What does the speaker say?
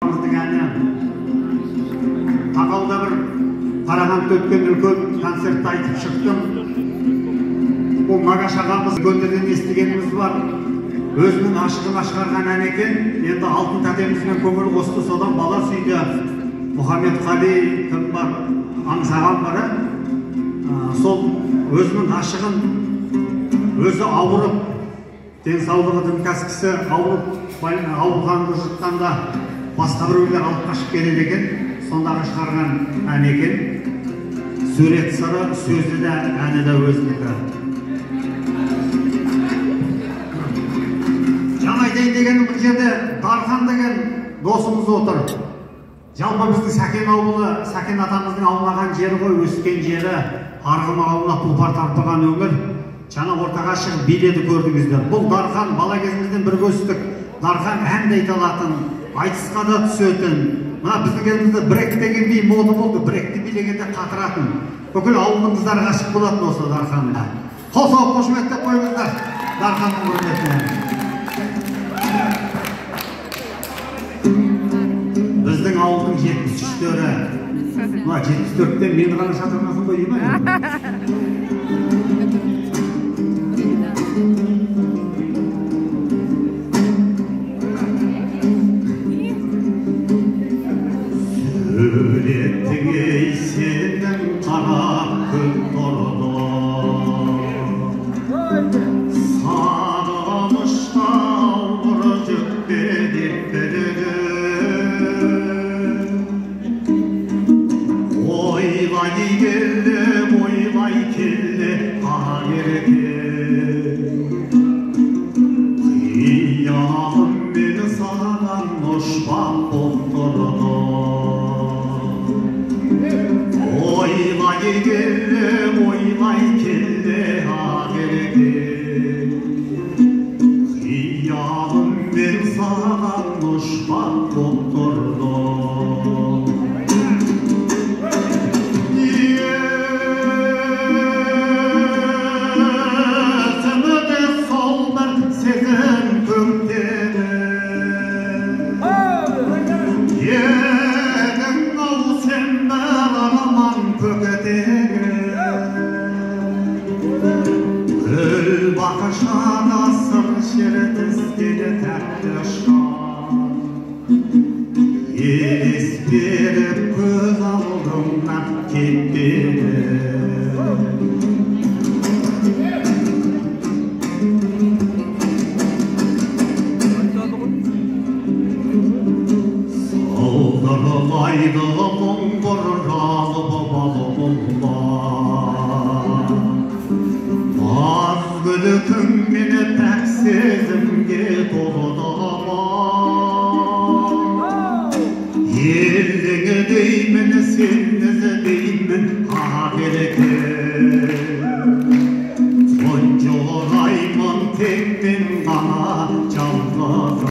ағамыздың әні. Тақауда бір Қарағандыда өткен үлкен концертті айтып шықтым. Бұл Мағаш ағамыз үлкендерден естігеніміз бар. Өзінің ашығына шығарған ән екен. Енді Алтын тәтемізбен көңіл қосты, содан бала сүйді. Мұхаммедқали кім бар, Аңсаған бар, сол өзінің ашығын өзі ауырып, денсаулығы дімкәс кісі ауырып, ауырғанды жұтқанда басқа біреулер алып қашып келеді екен, сондағы шығарған ән екен. Сурет сыры, сөзі де, әні де өзінікі. Жаңа айтайын дегенім, бұл жерде Дархан деген досымыз отыр. Жалпы біздің Сәкен ауылы, Сәкен атамыздың аунаған жері ғой, өскен жері, арғымақ ауылына тұлпар тартпаған өңір. Жаңа ортаға шығып биледі көрдіңіздер. Бұл Дархан бала кезімізден бірге өстік. Дархан ән де айта алатын, айтысқа да түсетін. Мына біздің кезімізде брек деген би мода болды. Бректі билегенде қатыратын. Бүкіл ауылдың қыздары ғашық болатын осы Дарханға. Қол соғып қошеметтеп қойыңыздар Дарханның құрметіне. Біздің ауылдың 73-тері. Мына 74-тен мені ғана шақырмасын ғой деймін. Суреттің ей сенің қара күн тұрды. Сағынышта ауыр жүкпе деп білді. Ойлай келді, ойлай келді ақерке. Қиялым мені саған ұшпақ боп тұрды. Ойлай келді, ойлай келді ақерке. Қиялым мен саған ұшпақ боп тұрды. Есімде сол бір сезім көктеді. Едің ау сен бір арман көктегі. Гүл бақшада сыр шертіскен тәтті шам. Елес беріп көз алдымнан кетпеді. Сылдырлайды мұң бұралып балбұлар. Наз күлкің мені пәк сезімге толдыма. Елдің деймін сен іздеп